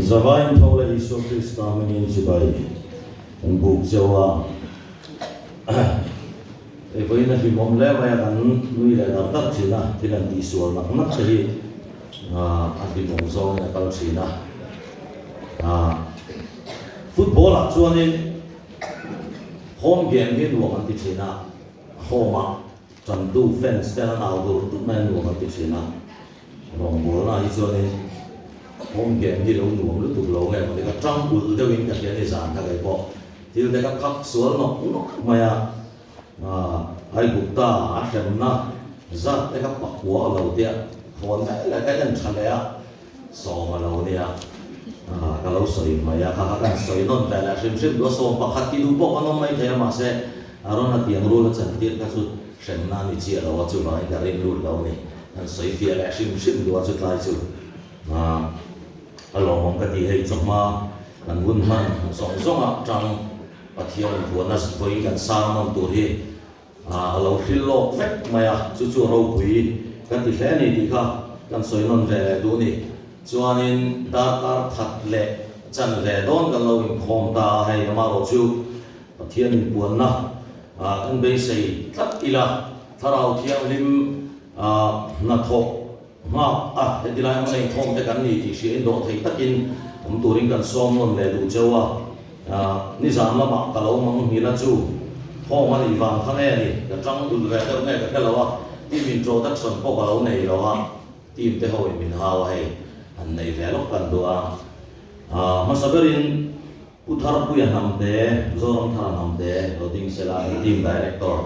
Zavaiin tho leh Isua Krista hmingin chibai kan buk cheu a. Hei vawiin a hlimawm hle mai a, kan nui leh dar dar thin a, thil an tihsual nak nak te hi a hlimawm zawngin a kal thin a. Football ah chuanin home game hi nuam an ti thin a, home ah tantu fans ten an au dur dur mai a nuam an ti thin a. Rawngbawlna hi chuanin home game hi lo nuam lutuk lo nge mawni ka tang ulh deuhin ka hria ni zan kha kei pawh thil te ka khak sual nawk nawk mai a, Aigupta a hremna zat te ka pakua a lo tia hawn daih leh ka en tha leh a, sawm a lo nia ka lo sawi mai a, kha kha kan sawi nawn ve leh hrim hrim duh a, 11 ti duh pawh kan awm mai thei a mahse Arona tiang rul a chantir kha chu hremna a ni chiah lo a, chuvangin ka rin lut lo a ni. Kan sawi fiah leh hrim hrim duh a chutlai chu a lawmawm ka ti hei chawhma kan hun hman zawng zawnga tang Pathian huana vawiin kan sermon tur hi a lo hril lawk vek mai a, chu chu ropui ka ti hle a ni tih kha kan sawi nawn ve leh duh a ni. Chuanin darkar khat leh chanve dawn kan lo inkhawm ta a, hei amaherawh chu Pathian inpuanna kan beisei tlat ila, Thlarau Thianghlim hnathawk nghak a, heti lai hmana inkhawm te kan ni tih hria in dawh thei takin awm turin kan sawm nawn leh duh cheu a. Nizan lamah ka lo mang nghil a chu khawm a nih vang kha nge ni, ka tang ulh ve deuh nge ka hre lo a, team introduction pawh ka lo nei lo a, team te ho in min hau a hei, han nei ve lawk kan duh a. Hmasa berin Pu Tharpuia Hnamte, Zoramthara Hnamte, lo ding sela an team director,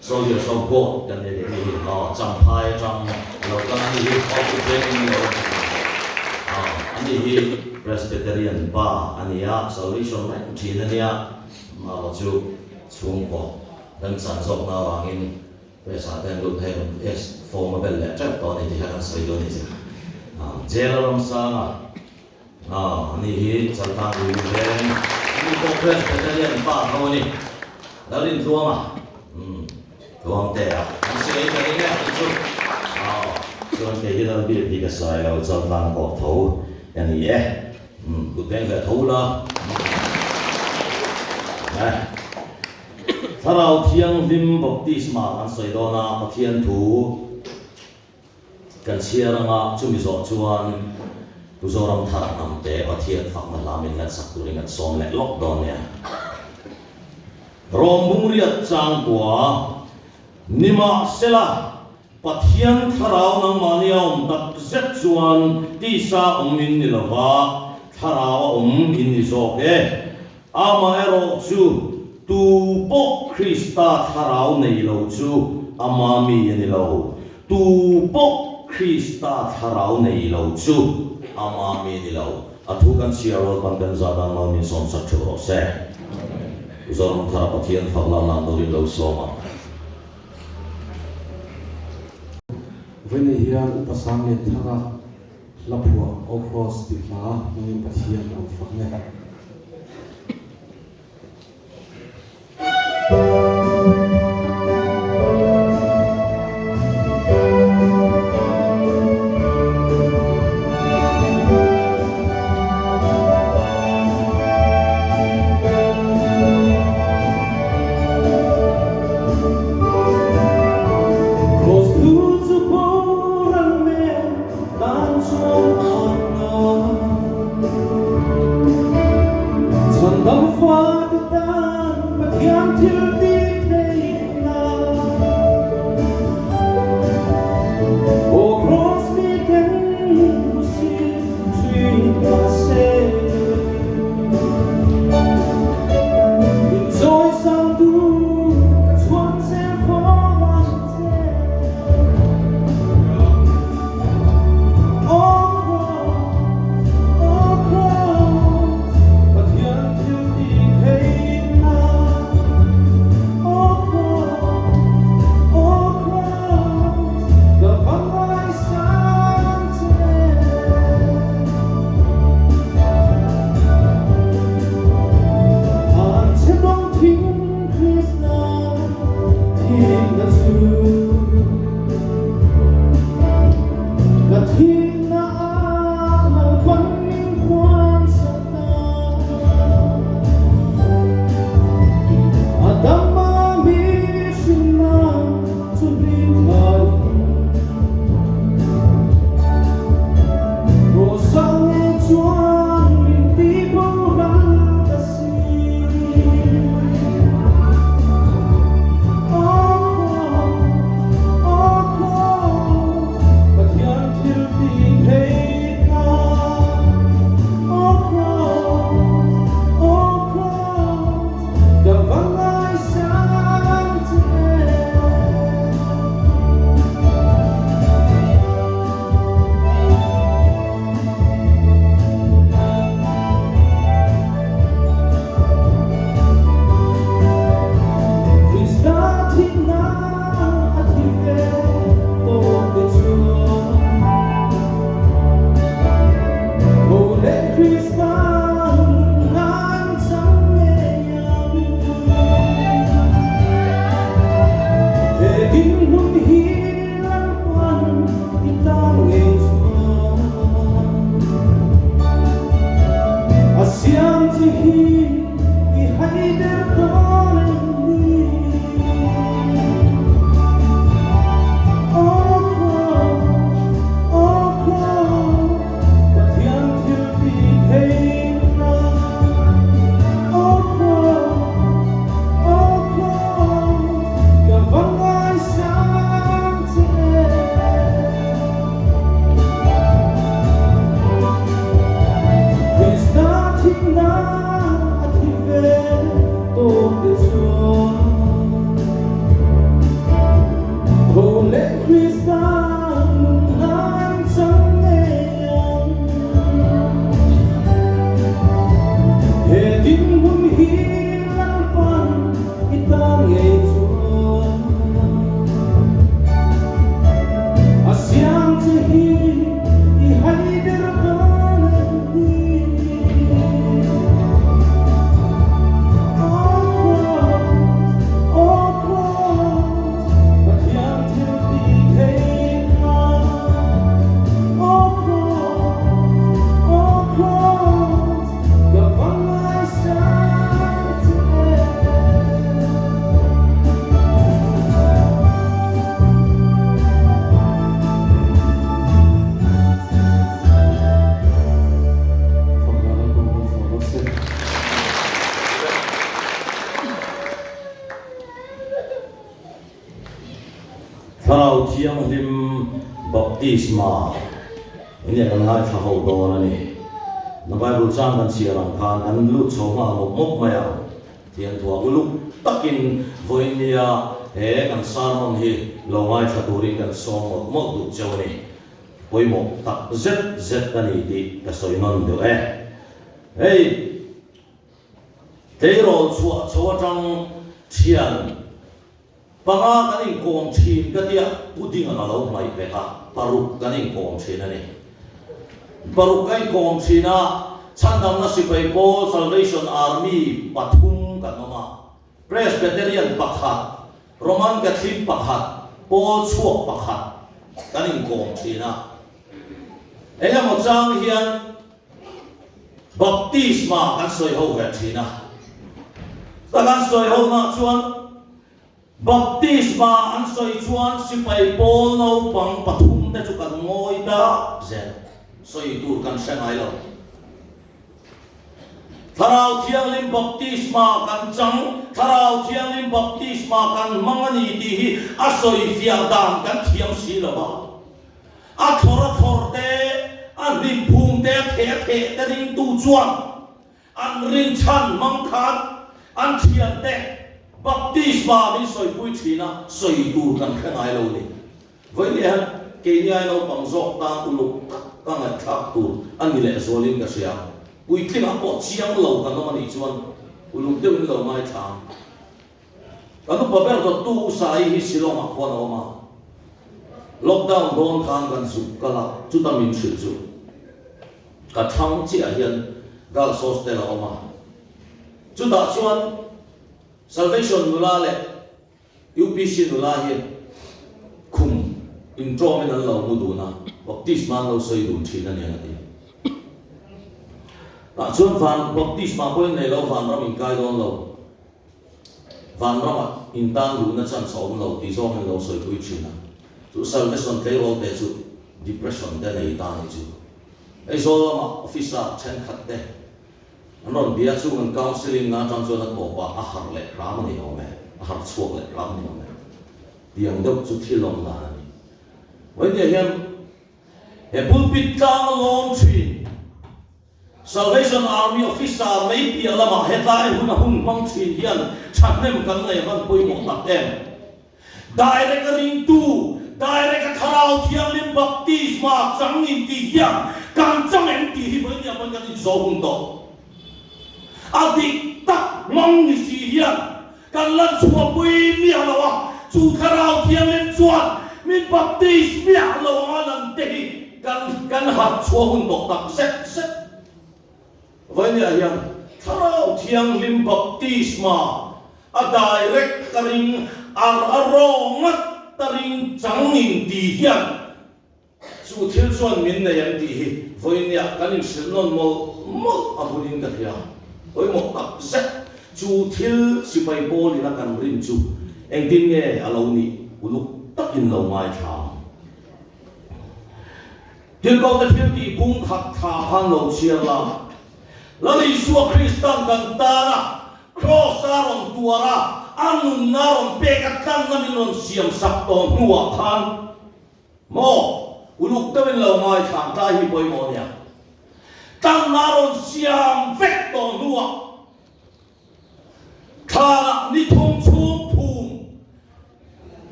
Soldiers of God kan ni leh ni hi aw Champhai atang a lo kal a ni hi aw Pu Training ni lo aw a ni hi Presbyterian pa a ni a, Salvation reng thin a nia, amaherawh chu chhungkaw kan chan zawkna avangin Press-ah te an lut hei rawn S form a bel leh teuh tawh a ni tih kha kan sawi dawn a ni chu. Jail a ramsanga Aw, ani hi Chaltang Ui veng ani pawh Presbyterian pa tho a ni. Lalrintluanga, umm, Tluangtea, an si ei ka ring e tih chu. Aw, chuan kei hi Lalbiak hi ka sai lo, Chaltlang pawh tho ka ni e. Umm, kut beng ve tho la. Eh, Thlarau Thianghlim baptisma kan sawi dawn a, Pathian thu. Kan chhiar anga chumi zawh chuan Pu Zoramthara hnamte Pathian fakna hla min lansak turin kan sawm leh lawk dawn nia. Rawmbung riat changkua Nimahsela, Pathian thlarau nangmahni a awm tak zet chuan tisa awm in ni lova, thlarau a awm in ni zawk e. Amaherawh chu tu pawh Krista thlarau nei lo chu ama mi a ni lo. Tu pawh Krista thlarau nei lo chu ama mi a ni lo. A thu kan chhiar rual pawn kan zat ang mal min sawm sak theuh rawh se. Zoramthara Pathian fak la lan turin lo sawm ang. Vawiin hian Upa Sanglianthanga Hla phuah O Cross tih hla hmangin Pathian a rawn fak nge. Cross thu chu boral nen Dan chuan an na Chhandam fate tan Pathian thil tih theihna Aw Kraws mi ten hmusit thin mahse Min chawisang tu ka chhuang zel fo ang che. Krista nunna an chang ngei ang. He dinhmun hi Lalpan i tan ngei chuan a siam che hi i haider dawn em ni? Aw Kraws, aw Kraws, Pathian thil ti theihna. Aw Kraws, aw Kraws, ka va ngaisang che em. Krista thihna a thi ve tawp te chuan Tho leh Krista nunna an chang ngei ang. He dinhmun hi Lalpan i tan ngei chuan a siam che hi i haider dawn em ni? Aw Kraws, aw Kraws, Pathian thil ti theihna. Aw Kraws, aw Kraws, ka va ngaisang che em. Fakna Lalpa malsawm rawh se. Thlarau Thianghlim Baptisma in leh kan ngaithla ho dawn a ni. Na Bible chang kan chhiar ang khan kan lut chho nghal mawp mawp mai ang. Thianthuah uluk takin vawinia he kan sermon hi lo ngaithla turin kan sawm mawlh mawlh duh cheu a ni. Pawimawh tak zet zet a ni tih ka sawi nawn deuh e. Hei tleirawl chhuah chho atang thian panga kan inkawm thin ka tia pudding ang a lo hmaih pek a, paruk kan inkawm thin a ni. Paruk ka inkawm thin a, chhandamna sipai pawl Salvation Army pathum kan awm a. Presbyterian pakhat, Roman Catholic pakhat, Pawl chhuak pakhat kan inkawm thin a. Eng emaw chang hian Baptisma kan sawi ho ve thin a. Ka kan sawi ho nah chuan Baptisma an sawi chuan sipai pawl naupang pathum te chu kan ngawi dak zel. Sawi tur kan hre ngai lo. Thlarau Thianghlim baptisma kan chang, Thlarau Thianghlim baptisma kan hmang a ni tih hi a sawi fiah dan kan thiam si lo va. A thlawr a thlawr te, a hlim phum te, a theh a theh te ringtu chuan an rinchhan hmang khan an thiante baptisma min sawipui thin a, sawi tur kan hre ngai lo ni. Vawiin hian keini ai naupang zawk tan uluk tak ka ngaihthlak tur a ni leh zualin ka hria. Puitlingah pawh chiang lo kan awm a nih chuan uluk deuhin lo ngaithla ang. Kan upa ber dawttu U Sai hi Shillong-ah khuan a awm a. Lockdown dawn khan kan zuk kal a, chuta min hrilh chu ka thlang chiah hian Girls Hostel a awm a. Chutah chuan Salvation nula leh UPC nula hi khum intawmin an lo mu dun a, baptisma an lo sawi dun thin a nia a ti. Tah chuan van baptisma pawhin nei lo vanram inkai dawn lo, vanramah intan duhna chance a awm lo tih zawngin lo sawipui thin a. Chu salvation tleirawl te chu depression te nei ta nih chu. Aizawl lamah officer thenkhat te An rawn bia chu kan counselling na atang chuan a tawpah a harh leh hram a ni awm e, a harh chhuak leh hram a ni awm e. Tiang deuh chu thil awm dan a ni. Vawinia hian he pulpit tlang a lawm thin Salvation Army officer mai piah lamah hetlai hun a hun hmang thin hian thahnem kan nei van pawimawh tak em? Direct a ringtu, direct a Thlarau Thianghlim baptisma chang in tih hian kan chang em tih hi vawinia pawn kan inzawh hun tawh. A dik tak hmang ni si hian kan lan chhuahpui miah lo a, chu Thlarau Thianghlim chuan min baptis miah lo anga lan te hi kan kan harh chhuah hun tawh tak zet zet. Vawinia hian Thlarau Thianghlim baptisma a direct a ring, a raw ngat a ring changin ti hian Chu thil chuan min nei ang tih hi vawinia kan inhrilh nawn mawlh mawlh a hunin ka hria. Pawimawh tak zet chu thil sipai pawlin a kan rin chu engtin nge a lo nih uluk takin lo ngaithla ang. Thilkote thil tih bung khat thla khan lo chhiar la. Lal Isua Kristan kan tana Kraws a rawn tuar a, a nunna a rawn pek a tlanna min rawn siam sak tawh hnuah khan, Maw? Uluk deuhin lo ngaithla ang tlai hi pawimawh ania. Tlanna rawn siam vek tawh hnuah thlanah ni thum chhung phum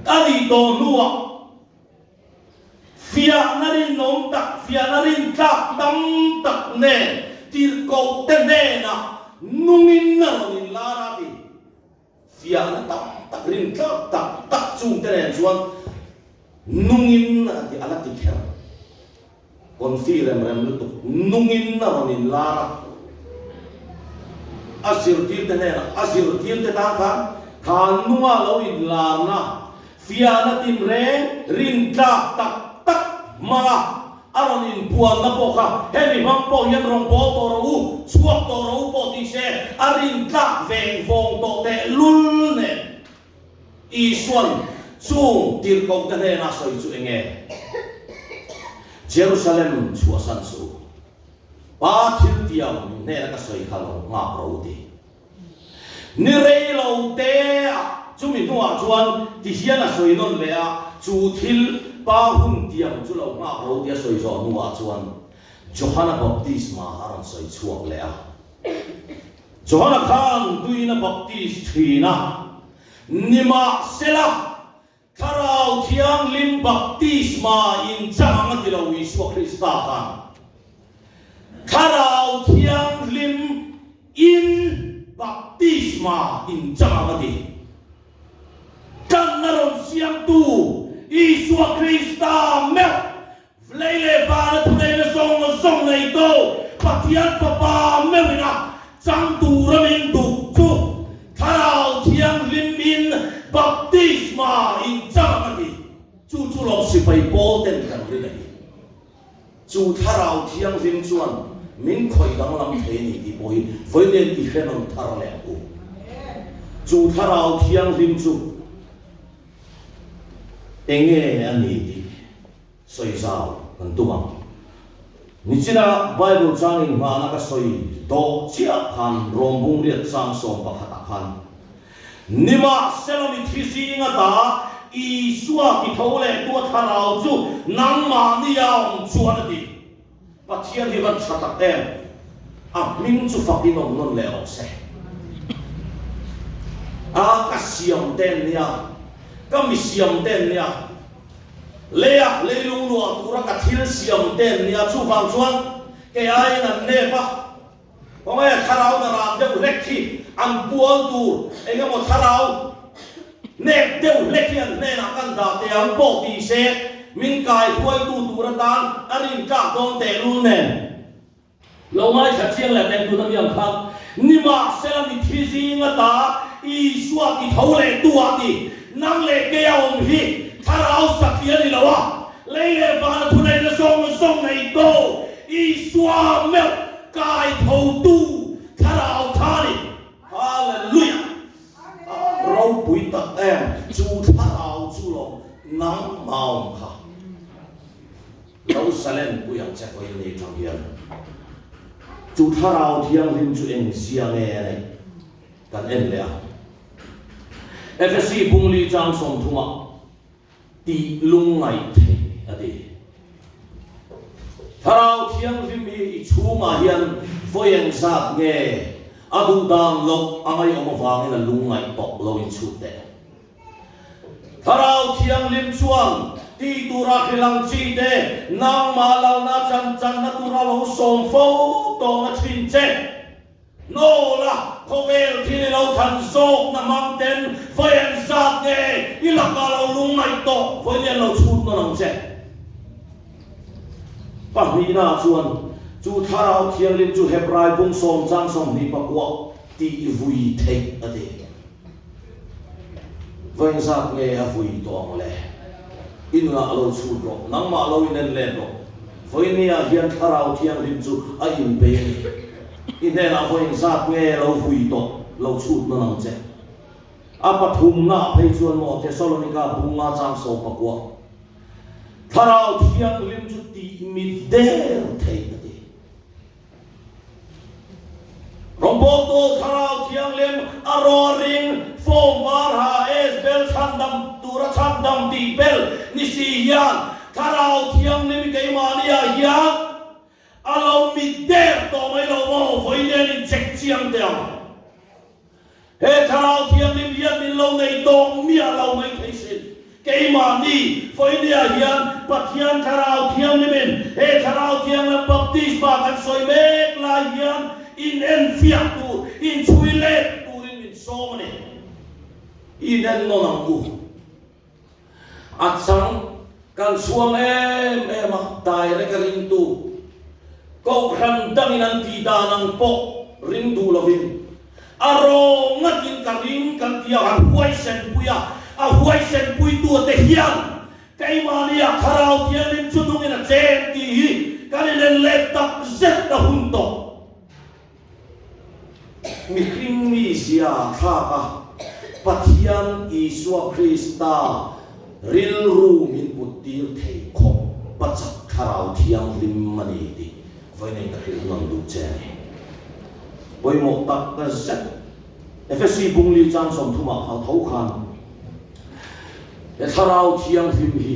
a nih tawh hnuah fiahna rinawm tak, fiahna rintlak tam tak nen tirhkoh te hnenah nungin a rawn inlar a ti. Fiahna tam tak, rintlak tak tak chungte nen chuan nungin a ti, a la ti kher. Confi rem rem lutuk, nungin a rawn inlar a, a zirtirte hnenah, a zirtirte tan khan kha nunga lo inlarna, fiahna tinreng, rintlak tak tak hmanga A rawn inpuanna pawh kha hemi hmang pawh hian rawn bawl tawh rawh u, chhuak tawh rawh u pawh ti se, a rintlak veng vawng tawh teh lul nen. Isua'n chung tirhkohte hnena a sawi chu eng nge? Jerusalem chhuahsan suh u, Pa thiltiang hnena ka sawi kha lo nghak rawh u ti. Ni rei lo te ah chumi hnuah chuan ti hian a sawi nawn leh a, chu thil pa hun tiang chu lo nghak ro tia sawi zawh hnuah chuan Johana baptisma a rawn sawi chhuak leh a. Johana khan tuiin a baptis thin a, nimahsela Thlarau Thianghlim baptisma in chang ang a ti lo Isua Krista khan. Thlarau Thianghlim in baptisma in chang ang a ti. Tlanna rawn siamtu Isua Krista meuh Lei leh vana thuneihna zawng zawng nei to Pathian Fapa meuhin a chang tura min duh chu Thlarau Thianghlim in baptisma in chang ang a ti. Chu chu lawm sipai pawl ten kan rin a ni. Chu Thlarau Thianghlim chuan min khawih danglam thei a ni tih pawh hi vawiin i hre nawn thar leh ang u. Chu Thlarau Thianghlim chu Enge a ni tih sawi zau kan tum ang. Nichina Bible chang inghahna ka sawi dawh chiah khan Rom bungriat chang 11 ah khan Nimahsela mithi zinga ta Isua ti tho leh tua thlarau chu nangmahni a awm chuan a ti. Pathian hi van tha tak em? A hming chu fak in awm nawn leh rawh se. A ka siam te an nia, ka mi siam te an nia, leia leilung luah tura ka thil siam te an nia, chuvang chuan kei aiin an nep a. Khawnge thlarau na ram deuh hlek hi an pual tur eng emaw thlarau nek deuh hlek hi an hnenah kan dah teh ang pawh ti se min kai hruaitu tur atan a rintlak dawn tehlul nen lo ngaithla chiang leh teng tuna mi ang khan nimahsela mithi zing ata Isua ti tho leh tu ah ti nang leh kei a awm hi thlarau satli a ni lo a Lei leh vana thuneihna zawng zawng nei to Isua meuh kai thotu thlarau tha ni. Hallelujah! A ropui tak em! Chu thlarau chu lo nang maum kha lo zalen pui ang che vawiin ni tang hian. Chu thlarau thianghlim chu engzia nge a neih kan en leh a. Efesi bungli chang 30 ah. Tih lungngaih theih a ti. Thlarau Thianghlim hi i chhungah hian vawi engzat nge a duh dan loh a ngaihawm avangin a lungngaih tawh lo inchhut teh. Thlarau Thianghlim chuan tih tura hrilang chi te nangmah lalna chan channa tura lo sawm fo tawhna thin che. Nawla khawvel thil i lo than zawkna hmang ten vawi an zat nge i lakah lo lungngaih tawh vawi lian lo chhut nawn ang che. Pahnihna chuan Chu Thlarau Thianghlim chu Hebrai bung sawm chang 20 pakua tih vui theih a ti. Vawiin zat nge a vui tawh ang le? I nunah lo chhut rawh, nangmah lo inen let rawh. Vawinia hian Thlarau Thianghlim chu a inpei a ni. I hnenah vawiin zat nge lo vui tawh, lo chhut nawn ang che. A pathumnaah phei chuan maw Thesalonika bunga chang 19 Thlarau Thianghlim chu tih mit der theih a ti. Rawngbawltu Thlarau Thianghlim a rawring form var ha es bel chhandam tura chhandam tih bel ni si hian Thlarau Thianghlim i keimahniah hian a lo mit der tawh mai lo maw vawi nen in check chiang teh ang. He Thlarau Thianghlim hian min lo nei tawh miah lo mai thei sin. Keimahni Vawinia hian Pathian Thlarau Thianghlimin he Thlarau Thianghlim Baptisma kan sawi mek lai hian inenfiah tur, inchhui let turin min sawm a ni. Inen nawn ang u. A chang kan chhuang em em a, direct a ringtu Kohhran dangin an tih dan ang pawh ring duh lovin a raw ngatin ka ring kan ti a, han huaisen pui a, a huaisen puitu te hian keimahnia Thlarau Thianghlim chu nungin a chen tih hi kan inen let tak zet a hun tawh. Mihring mizia thlak a, Pathian Isua Krista rilru min put tir thei khawp pachak Thlarau Thianghlim a ni tih vawiin ka hrilh nawn duh che a ni. Pawimawh tak ka zet Efesi bungli chang 30 ah kha tho khan he Thlarau Thianghlim hi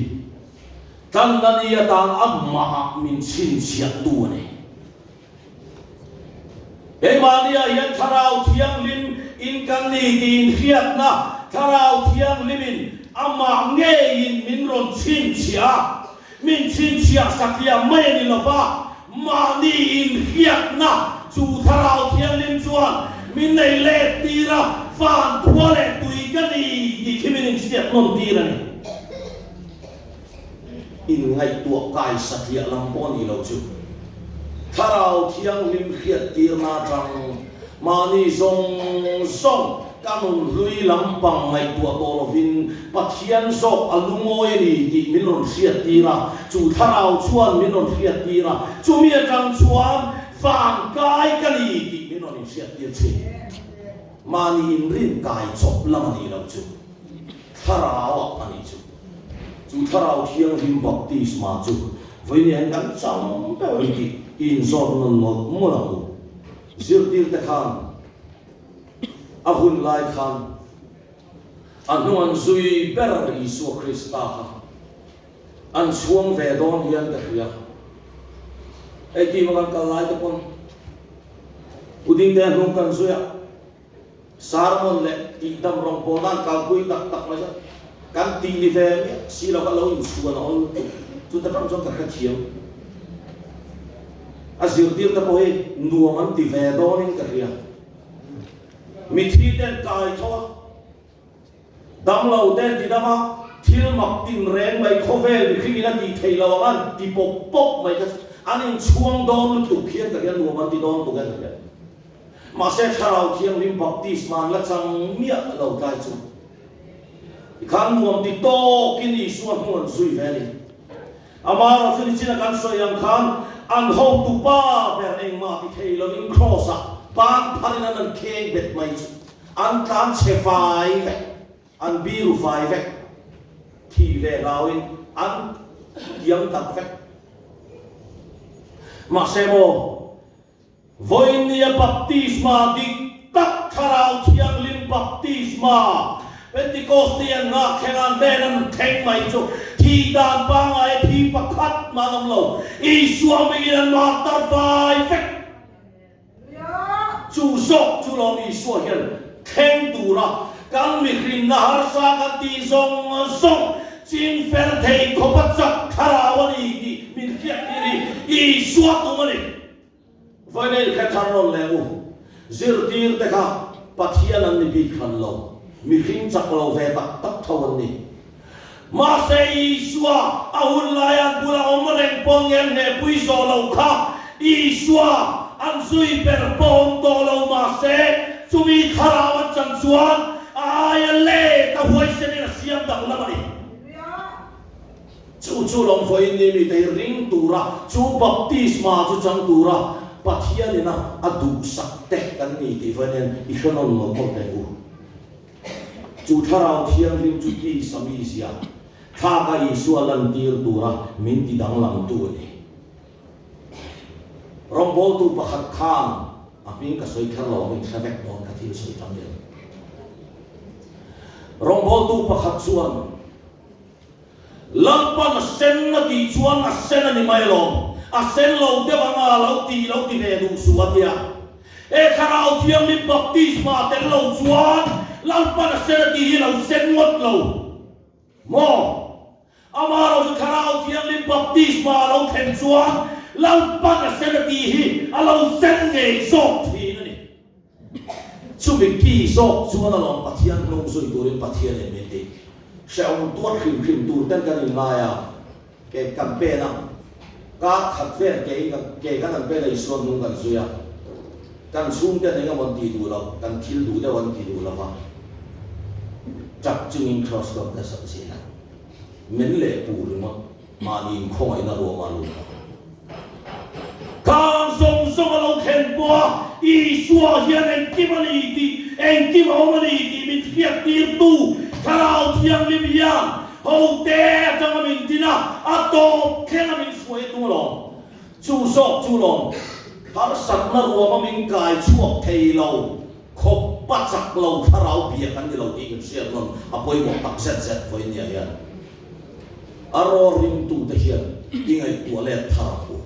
tlanna ni atan amah ah min chhinchhiahtu a ni. Keimahniah hian Thlarau Thianghlim in kan ni tiin hriatna Thlarau Thianghlimin amah ngeiin min rawn chhinchhiah a, min chhinchhiah satliah mai a ni lo va, mahni inhriatna chu Thlarau Thianghlim chuan min nei let tir a, van khua leh tui ka ni tih khi min inhriat nawn tir a ni. Inngaihtuah kai satliah lam pawh a nih loh chu. Thlarau Thianghlim hriattirna atang mahni zawng zawng ka nun hlui lampang ngaihtuah tawh lovin Pathian zawk a lungawi a ni tih min rawn hriattir a, chu Thlarau chuan min rawn hriattir a, chumi atang chuan van kai ka ni tih min rawn inhriattir thin. Mahni inrin kai chawp lam a nih loh chu. Thlarau ah a nih chu. Chu Thlarau Thianghlim baptisma chu vawiin hian kan chang ber a ni tih i inzawt nawn mawlh mawlh ang u. Zirtir te khan a hun lai khan a hnung an zui ber Isua Krista kha an chhuang ve dawn hian ka hria. Hei team a kan kal lai te pawn U Dingtea hnung kan zui a. Sermon leh tihdam rawngbawlna an kalpui tak tak mai chuan kan tih ni ve miah si lo kha lo inchhuan a awl lutuk. Chuta tang chuan ka hrethiam. A zirtir te pawh hi nuam an ti ve dawnin ka hria. Mithi ten kai tho a. Damlo ten ti dam a, thil mak tin reng mai khawvel mihringin a tih theih lo ang an ti pawp pawp mai kha chu an inchhuang dawn lutuk hian ka hria nuam an ti dawn lutuk hian ka hria. Mahse Thlarau Thianghlim baptisma an la chang miah lo tlai chu tikhan nuam ti tawkin Isua hnu an zui ve a ni. Amaherawhchu nichina kan sawi ang khan an hotu pa ber engmah ti thei lovin Kraws-ah pan pharin an an kheng bet mai chu An tlan chhe fai vek, an biru fai vek, thih ve hlauin an kiam tak vek. Mahse maw, vawinia baptisma dik tak Thlarau Thianghlim baptisma, Pentecost ni an nghak thleng a, an hnen an thleng mai chu thih dan pangngai a thi pakhat mah an awm lo, Isua hmingin an martar fai vek. Chu zawk chu lawm Isua hian thleng tura kan mihrinna harsa kan tih zawng zawng ching fel thei khawp a chak thlarau a ni tih min hriat tir hi Isua tum a ni. Vawiin in hre thar rawn leh u. Zirtir te kha Pathian an ni bik hran lo, mihring chak lo ve tak tak tho an ni. Mahse Isua a hun laia an bula awm reng pawh nge an hnehpui zawh lo kha. Isua an zui ber pawh awm tawh lo mah se, chumi thlarau an chan chuan a aia let a huaisenin a siam danglam a ni. Chu chu lawm vawiin ni mite hi ring tura, chu baptisma chu chang tura Pathianin a a duhsak te kan ni tih vawiin hian i hre nawn lo mawlh teh u. Chu Thlarau Thianghlim chu tisa mizia thlaka Isua lantir tura min ti danglamtu a ni. Rawngbawltu pakhat khan a hming ka sawi kher lo ang, in hre vek dawn ka thil sawi tang hian. Rawngbawltu pakhat chuan Lalpan a sen a tih chuan a sen a ni mai alawm, a sen lo deuh anga lo tih lo ti ve duh suh a tia. He Thlarau Thianghlim baptisma tel lo chuan Lalpan a sen a tih hi lo sen ngawt lo maw? Amaherawhchu Thlarau Thianghlim baptisma a lo thlen chuan Lalpan a sen a tih hi a lo sen ngei zawk thin a ni. Chumi ki zawk chuan alawm Pathian hnung zui turin Pathianin min ti. Hrehawm tuar hrim hrim tur ten kan inngai a, ke kan pen a, kar khat vel ke in ke kan han pen a Isua hnung kan zui a, kan chhungten eng emaw an ti duh lo, kan thil duh deuh an ti duh lo va, tap chungin Kraws dawt ka sak zel a, men leh puh ringawt. Mahni inkhawngaihna ruama lut a. Khang zawng zawng a lo thlen pawh a, Isua hian engkim a ni tih, engkim a awm a ni tih min hriattirtu Thlarau Thianghlim hian hote atanga min din a, a tawp thleng a min hruai a tum alawm. Chu zawk chu lawm, harsatna ruama min kai chhuak thei lo, khawp a chak lo thlarau bia kan ni lo tih kan hriat nawn a pawimawh tak zet zet vawinia hian. A raw ringtute hian i ngaihtuah let thar ang u.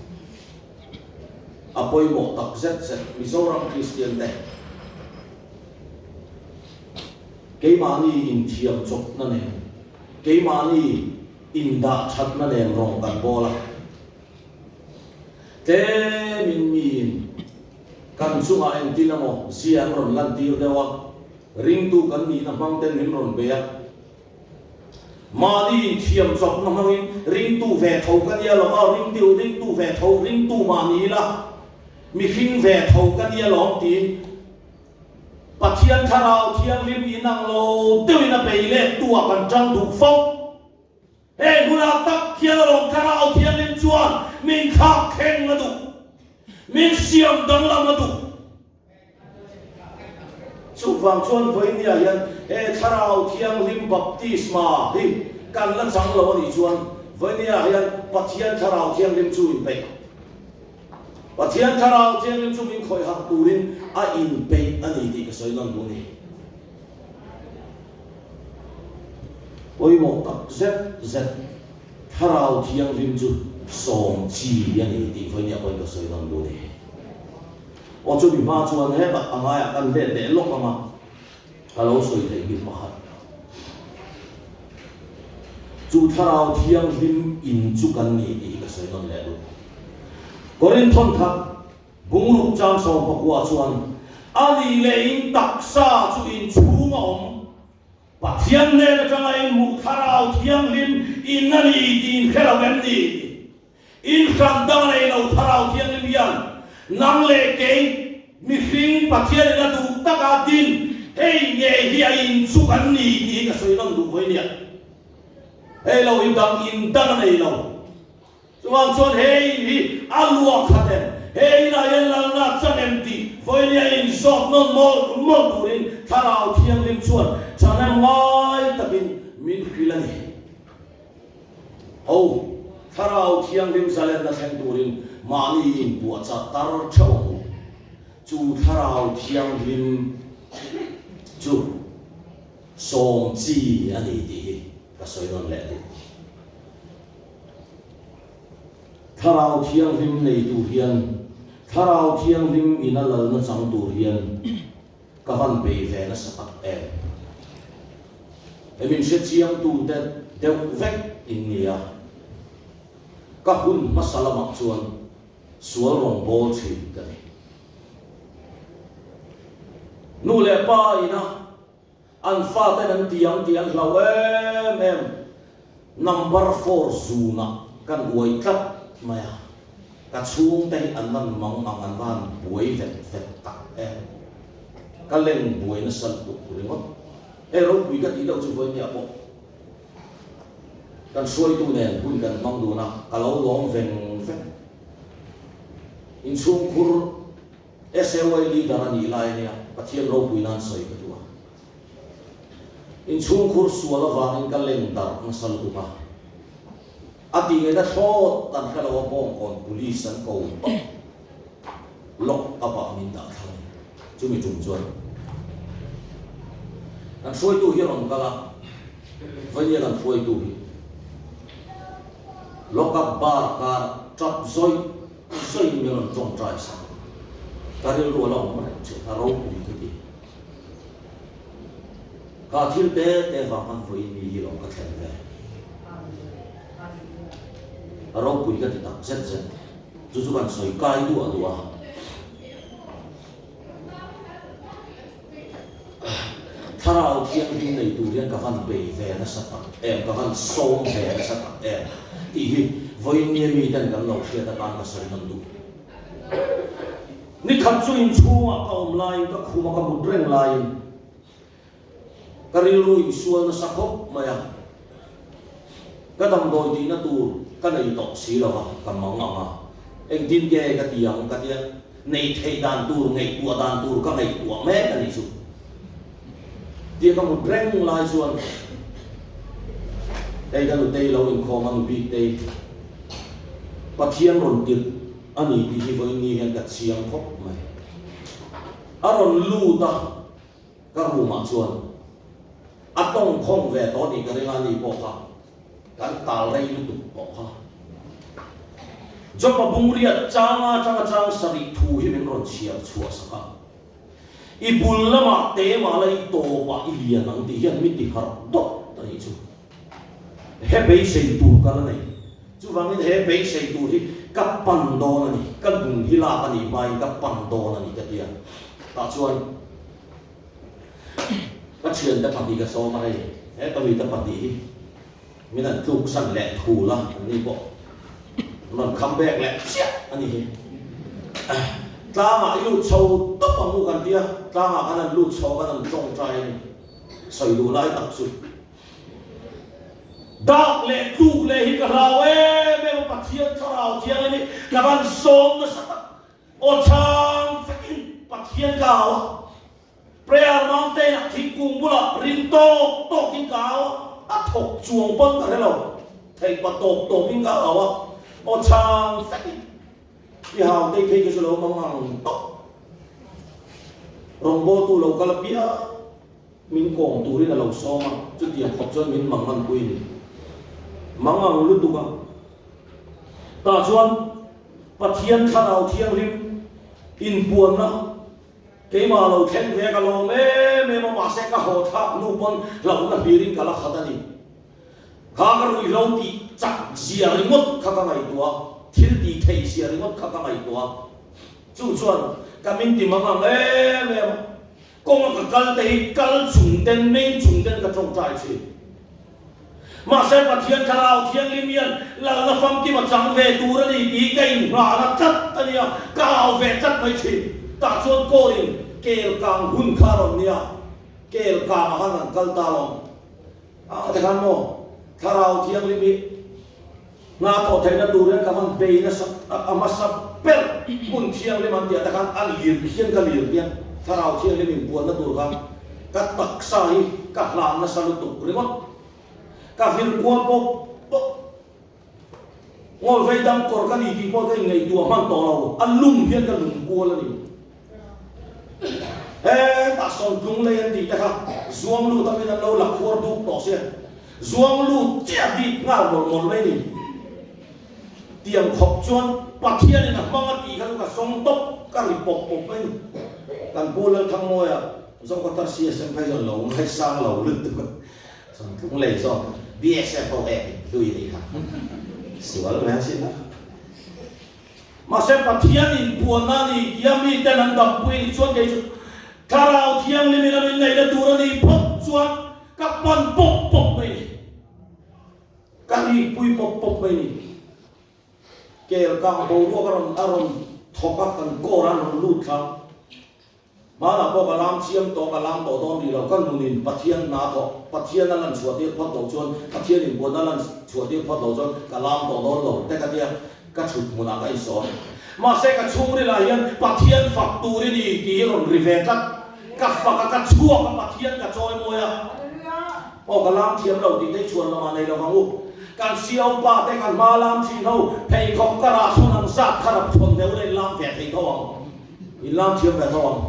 A pawimawh tak zet zet Mizoram Kristian te keimahni inthiam chawpna nen, keimahni indah thatna nen rawng kan bawl a. Tlemin miin kan chungah engtin emaw zia an rawn lantir deuh a, ringtu kan nihna hmang ten min rawn bei a. Mahni inthiam chawpna hmangin ringtu ve tho ka nia lo a, ringtu ringtu ve tho, ringtu mah ni ila, mihring ve tho ka nia lawm tiin Pathian Thlarau Thianghlim inang lo deuhin a bei lettu ah kan tang duh fo. Heng hunah tak hian alawm Thlarau Thianghlim chuan min thlak thleng a duh, min siam danglam a duh. Chuvang chuan vawinia hian he Thlarau Thianghlim baptisma hi kan la chang lo a nih chuan vawinia hian Pathian Thlarau Thianghlim chu inpeih ang. Pathian Thlarau Thianghlim chu min khawih harh turin a inpeih a ni tih ka sawi nawn duh a ni. Pawimawh tak zet zet Thlarau Thianghlim chu sawm chi a ni tih vawinia pawhin ka sawi nawn duh a ni. Aw chumi hma chuan hetah a ngaiah kan let leh lawk ang a, ka lo sawi theih bik pakhat. Chu Thlarau Thianghlim in chu kan ni tih ka sawi nawn leh duh. Korinthon khat bungruk chang 14 chuan, A nih leh in taksa chu in chhung a awm, Pathian hnen atanga in hmuh Thlarau Thianghlim in a ni tih in hre lo em ni? In hran dang a nei lo Thlarau Thianghlim hian nang leh kei mihring Pathianin a duh taka din hei ngei hi a in chu kan ni tih hi ka sawi nawn duh vawi nia. Hei lo hi dang in dang a nei lo. Chuvang chuan he in hi a luah khat em? He inah hian lalna chang em tih vawi nia in zawt nawn mawlh mawlh turin Thlarau Thianghlim chuan chhahnem ngai takin min hrilh a ni. Ho, Thlarau Thianghlim zalenna thleng turin mahni inpuahchah tar theuh ang u. Chu Thlarau Thianghlim chu sawm chi a ni tih hi ka sawi nawn leh duh. Thlarau Thianghlim nei tur hian, Thlarau Thianghlim ina lalna chang tur hian, Ka van bei ve nasa tak em? He min hrechiangtute deuh vek in nia. Ka hun hmasa lamah chuan sual rawn bawl thin ka ni. Nu leh pa ina an faten an ti ang tih an hlau em em. Number four zunah kan uai tlat mai a. Ka chhungte hi an van mang ang, an van buai vet vet tak em. Ka leng buai nasa lutuk ringawt. Hei ropui ka tih deuh chu vawi miah pawh kan hruaitu nen hun kan hmang dun a, ka lo lawm veng veng. Inchhungkhur SAY leader a nih lai ania, Pathian ropui nan sawi ka duh a. Inchhungkhur sual avangin ka leng darh nasa lutuk a. A tih ngaihna thlawt an hre lo a, Bawngkawn Police an ko tawp. Lock up ah min dah thlang a ni. Chumi tum chuan kan hruaitu hi a rawn kal a, Vawnia kan hruaitu hi lock up bar kar tap zawih zawih in min rawn tawngtai sak. Ka rilru a la awm reng thin, a ropui ka ti. Kha thil te te vang khan vawiin mi hi lawm ka thlen ve. A ropui ka ti tak zet zet. Chu chu kan sawi kai duah duah a. Thlarau Thianghlim nei tur hian ka van bei ve nasa tak em, ka van sawm ve nasa tak em tih hi vawiin nia miten kan lo hriat atan ka sawi nawn duh. Nikhat chu inchhungah ka awm laiin ka khuma ka mut reng laiin ka rilru insual nasa khawp mai a, ka damdawi tihna tur ka nei tawh si lo va, ka mang ang a, engtin nge ka ti ang ka tia nei theih dan tur ngaihtuah dan tur ka ngaihtuah mek a nih chu. Tia ka mut reng lai chuan hei ka nutei lo inkhawm a nubik tei Pathian rawn tirh a ni tih hi vawiin ni hian ka chiang khawp mai. A rawn lut a, ka room ah chuan a tawng khawng ve tawh tih ka ring a, ni pawh kha kan tal rei lutuk tawh kha. Job-a bungriat changa atanga chang sarih thu hi min rawn chhiar chhuah sak a. I bul lamah te mah la i tawpah i lian ang tih hian mi ti harh dawt a nih chu. He beisei tur ka la nei. Chuvangin he beisei tur hi ka pan dawn a ni, ka nun hi lak a nih hmain ka pan dawn a ni ka ti a. Tah chuan ka thiante pahnih ka sawm a, hei he ka mite pahnih hi min han tluksan leh thul a, an ni pawh an rawn kham bek leh chiah a ni hi. Tlangah i lut chho tawp ang u kan ti a, tlangah khan an lut chho a, kan han tawngtai a ni. Sawi duh lai tak chu. Dak leh tluk leh hi ka hlau em em a, Pathian Thlarau Thianghlim hi ka van sawm nasa tak. Aw chhang vekin Pathian ka au a, Prayer Mountain ah thingkung bulah ring tawk tawkin ka au a, a thawk chuang pawn ka hre lo, theihpa tawp tawpin ka au a, aw chhang vekin i hau tei phei kha chu lo mang ang tawp. Rawngbawltu lo kal apiang. Min kawm turin a lo sawm a, chutiang khawp chuan min mang ngan pui a ni. Mang ang lutuk a. Tah chuan Pathian Thlarau Thianghlim inpuanna keimah lo thleng ve ka lawm em em a, mahse ka haw thlak hnu pawn hlauhna hlirin ka la khat a ni. Kha ka ruihhlo tih chak zia ringawt kha ka ngaihtuah a, thil tih theih zia ringawt kha ka ngaihtuah a. Chu chuan ka min ti mang ang em em a. Kawnga ka kal te hi kal chung ten meng chung ten ka tawngtai thin. Mahse Pathian Thlarau Thianghlim hian lalna famkim a chang ve tur a ni tih ka inhnahna tlat a nia, ka au ve tlat mai thin. Tah chuan kawlin kel kang hun kha a rawn nia, kel kang ah khan kan kal ta lo. A ti khan maw Thlarau Thianghlim hi Hna thawh theihna tur hian ka van bei nasa a hmasa ber hmun thianghlim an tih ah te khan a lir khian ka lir hian thlarau thianghlim inpuanna tur khan ka taksa hi ka hlan nasa lutuk ringawt. Ka vir kual pawp pawp. Ngawl vei dang kawr ka ni tih pawh ka inngaihtuah hman tawh lo, a lum hian ka lum kual a ni. Hetah sawmtlung lei an tih te kha zuang lut amin an lo la khuar duk tawh sia. Zuang lut chiah bik nghal mawlh mawlh mai ni. Tiang khawp chuan Pathianin a hmang a tih kha chu ka sawng tawp, ka ri pawp pawp mai ni. Kan Pu Lalthangmawia Zokatar CSM phei chuan lo ngaisang lo lutuk a, sawmtlung lei zawk BSF ho ek in hlui a nih kha. Sual mai a sin a. Mahse Pathian inpuanna a ni tia miten an dampui a nih chuan kei chu Thlarau Thianghlimin a min neihna tur a nih phawt chuan ka pan pawp pawp mai ni. Ka rikpui pawp pawp mai ni. Kel kang boruak a rawn a rawn thawk a, kan kawr a an rawn lut thla. Hmanah pawh ka lam chiam tawh, ka lam tawh dawn rih lo. Ka nunin Pathian hna thawh, Pathian a lan chhuah tir phawt loh chuan, Pathian inbuatna a lan chhuah tir phawt loh chuan ka lam tawh dawn lo te ka tia, ka chhut hmunah ka insawn. Mahse ka chhungrilah hian Pathian fak tur i ni tih hi rawn ri ve tlat. Ka fak a, ka chhuak a, Pathian ka chawi mawi a. Aw ka lam thiam lo tih te hi chhuan lamah nei lo vang u. Kan CO pa te kan hma lam thin ho, pheikhawk ka rah thawn ang zat kha rap thawn ve ula in lam ve thei tho ang. In lam thiam ve tho ang.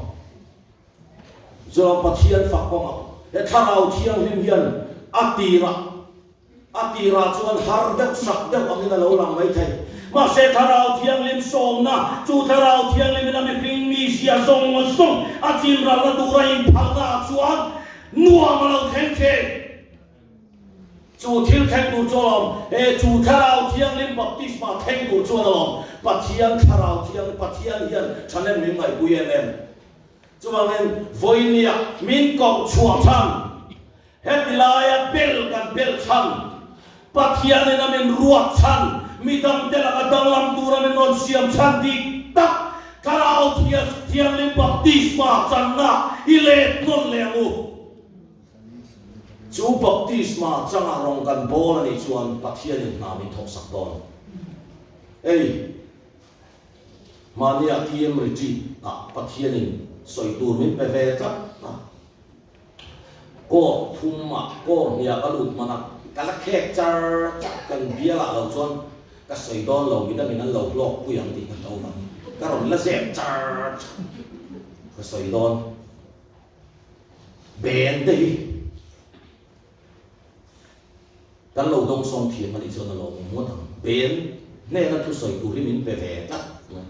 Chuan Pathian fak kawngah he thlarau thianghlim hian a tirah A tirah chuan har deuh sak deuh angin a lo lang mai thei. Mahse Thlarau Thianghlim sawmna, chu Thlarau Thianghlimin a mihring mizia zawng zawng a chinralna tura inphalna ah chuan nuam a lo thleng thin. Chu thil thleng tur chu a lawm, he chu Thlarau Thianghlim baptisma thleng tur chuan a lawm. Pathian Thlarau Thianghlim, Pathian hian thahnem min ngaihpui em em. Chuvangin vawinia min koh chhuah chhan, Heti laia bel kan bel chhan, Pathianin a min ruat chhan, mi dangte laka danglam tura min rawn siam chhan dik tak, Thlarau Thianghlim baptisma channa i let nawn leh ang u. Chu baptisma changa rawng kan bawl a nih chuan Pathianin hna min thawksak dawn. Hei, mahnia TM retreat-ah Pathianin sawi tur min pe ve tlat a. Kawr thum ah kawr hniah ka lut hman a, ka la khek char char kan bial ah lo chuan ka sawi dawn lo midangin an lo hlawk pui ang tih ka hlo vang ka rawn la zep char char ka sawi dawn ben te hi kan lo dawng sawng thiam a nih chuan a lawm ngawt ang ben hnena thusawi tur hi min pe ve tlat mai.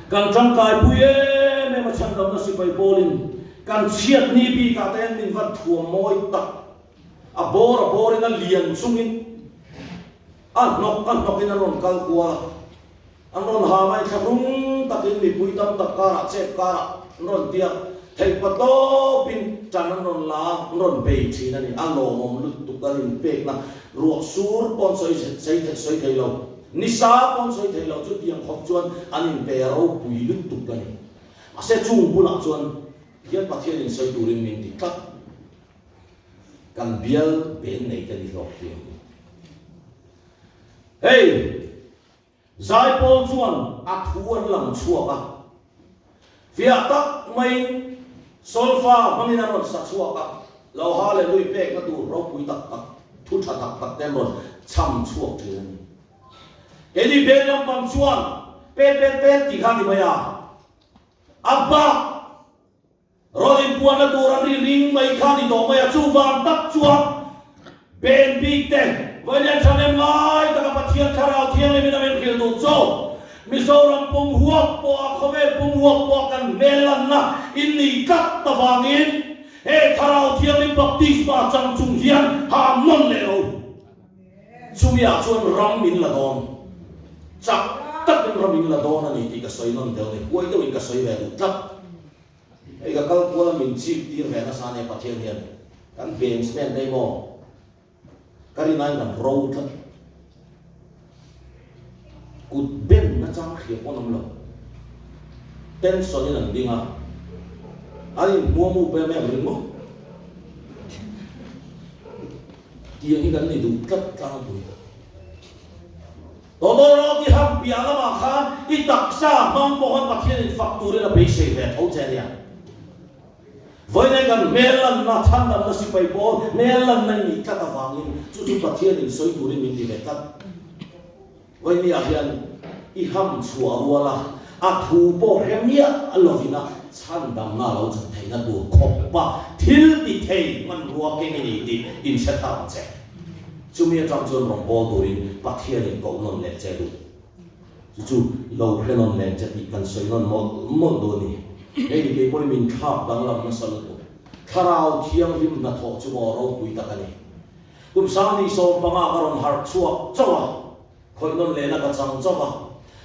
Kan tangkaipui em em a chhandamna sipai pawlin kan chhiatni bikah te hian min van thuam mawi tak a bawr a bawrin a lian chungin a hnawk a hnawkin an rawn kal kual a, an rawn ha mai thlahrung takin mipui tam tak karah chep karah an rawn tia theihpa tawpin tan an rawn la a, an rawn bei thin a ni, a lawmawm lutuk an inpekna ruah sur pawn sawi sawi thei lo. Nisa pawn sawi thei lo chu tiang khawp chuan an inpe ropui lutuk a ni. Mahse chung bulah chuan hian Pathianin sawi turin min ti tlat. Kan bial ben nei te ni hlawk thiam. Hei, Zaipawl chuan a thu an lang chhuak a. Fiah tak maiin solfa hmangin an rawn sa chhuak a, lo hallelui pekna tur ropui tak tak, thu tha tak tak te an rawn chham chhuak thin a ni. Keini beng lampang chuan pet pet pet tih kha a ni mai a, a bak Rawn inpuanna tur an ri ring mai kha ni tawh mai a, chuvang tak chuan Ben bik te Vailian thahnem ngai taka Pathian Thlarau Thianghlimin a min hrilh duh chu Mizoram pum huap pawha khawvel pum huap pawha kan hmel lanna in ni tlat avangin he Thlarau Thianghlim baptisma chang chung hian ham nawn leh lo. Chumi ah chuan ram min la dawn, chak takin ram in la dawn a ni tih ka sawi nawn deuh a ni, huai deuhin ka sawi ve duh tlat. Hei ka kal kual a min chip tir ve nasa ania Pathian hian kan banksman te hi maw ka rin aiin kan ro tlat kut ben nachang hria pawn awm lo tension in an ding a an inhmuam up em em ringawt tiang hi kan ni duh tlat tlangpui. Tawtawrawt i ham piah lamah khan i taksa hmang pawh khan Pathianin fak turin a beisei ve tho che a nia. Vawiin kan hmel lanna, chhandamna sipai pawl hmel lanna i nih tlat avangin chu chu Pathianin sawi turin min ti ve tlat. Vawiin ah hian i ham chhuah ruala a thu pawh hre miah lovin a chhandamna a lo chan theihna tur khawpa thil ti thei hmanrua keng i ni tih inhre thar ang che. Chumi atang chuan rawn bawl turin Pathianin koh nawn leh che duh. Chu chu lo hre nawn leh che tih kan sawi nawn mawlh mawlh duh a ni. Hei kei pawhin min thlak danglam nasa lutuk. Thlarau Thianghlim hnathawh chu maw ropui tak a ni. Kum Sanghnih 15 ka rawn harh chhuak chauh a, khawih nawn lehna ka chang chauh a.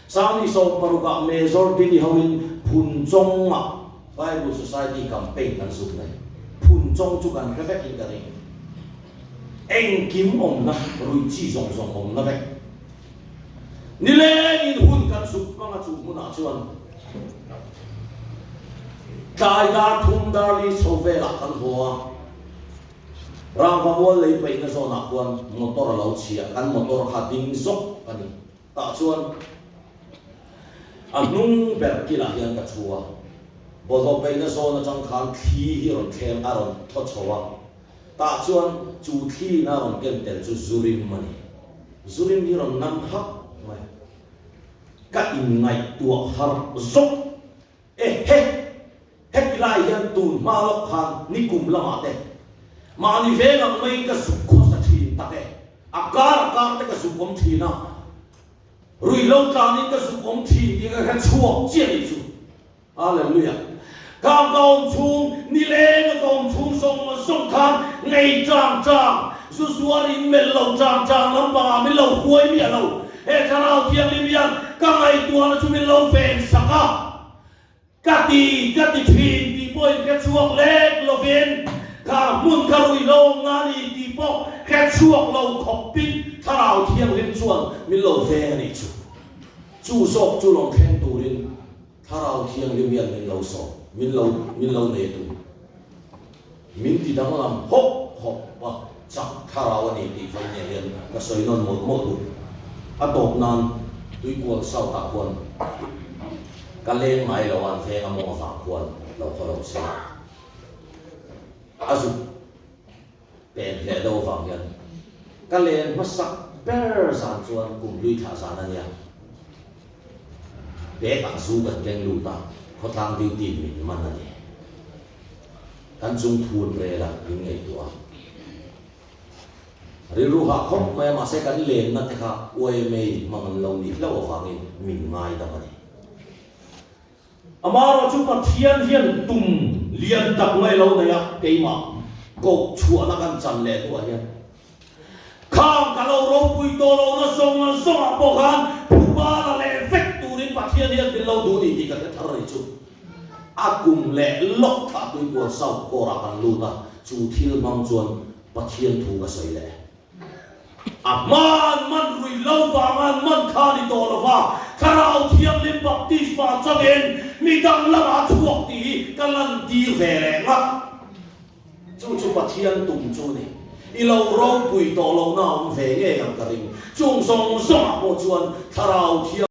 Sanghnih 16 ah Major Dini hoin Phunchawngah Bible Society campaign kan zuk nei. Phunchawng chu kan hre vekin ka ring. Engkim awmna, ruih chi zawng zawng awmna vek. Nilengin hun kan zuk hmang a chu hmunah chuan tlai dar thum dar li chho velah kan haw a. Rangva mual lei peihna zawnah khuan motor a lo chhia, kan motor kha ding zawk a ni. Tah chuan a hnung ber kilah hian ka thu a, bawlhhlawh peihna zawn atang khan thli hi rawn thleng a rawn thaw chho a, tah chuan chu thliin a rawn ken tel chu zurim a ni. Zurim hi rawn nam hak mai. Ka inngaihtuah har zawk e he! Heti lai hian tun hma lawk khan nikum lamah te mahni veng ang maiin ka zuk khawsa thin tak e. A kar a kar te ka zuk awm thin a, ruihhlo tlanin ka zuk awm thin tih ka hre chhuak chiah nih chu. Hallelujah! Khang ka awm chhung, nileng a ka awm chhung zawng zawng khan ngei chang chang, zu zuar in melh lo chang chang lampangah min lo huai miah lo. He Thlarau Thianghlim hian ka ngaihtuahna chu min lo ven sak a. Ka ti, ka ti thin tih pawhin hre chhuak lek lovin kha hmun kha ruihhlo awmna a ni tih pawh hre chhuak lo khawpin Thlarau Thianghlim chuan min lo veng a nih chu. Chu zawk chu rawn thleng turin Thlarau Thianghlim hian min lo sawm, min lo, min lo nei tu. Min ti danglam hawp hawp a, chak thlarau a ni tih vawi nen hian ka sawi nawn mawlh mawlh duh. A tawp nan Tuikual South ah khuan ka leng ngai lo a, an veng a mawng avang khuan lo khaw lo se. A zuk pen hle deuh avang hian ka len hmasak ber zan chuan kum hlui thlah zan a nia. Bag ah zu kan keng lut a, khawtlang duty min man a ni. Kan chung thun rel a min ngaihtuah a. Rilru hah khawp mai a, mahse kan lenna te kha YMA hmang an lo nih hlauh avangin min ngaidam a ni. Amaherawh chu Pathian hian tum lian tak mai lo nei a, keimah koh chhuahna kan chan leh hnuah hian khang ka lo ropui tawh lohna zawng zawngah pawh khan phuba la leh vek turin Pathian hian min lo duh ni tih ka hre thar a ni chu. A kum leh lawk thlah Tuikual South Kawrah kan lut a, chu thil hmang chuan Pathian thu ka sawi leh. A hma an man rui lo vanga an man kha a ni tawh lo va, Thlarau Thianghlim baptisma changin mi dang lamah a chhuak tih hi ka lantir ve leh ngat. Chu chu Pathian tum chu a ni. I lo ropui tawh lohna a awm ve ngei ang ka ring. Chung zawng zawngah pawh chuan Thlarau Thianghlim.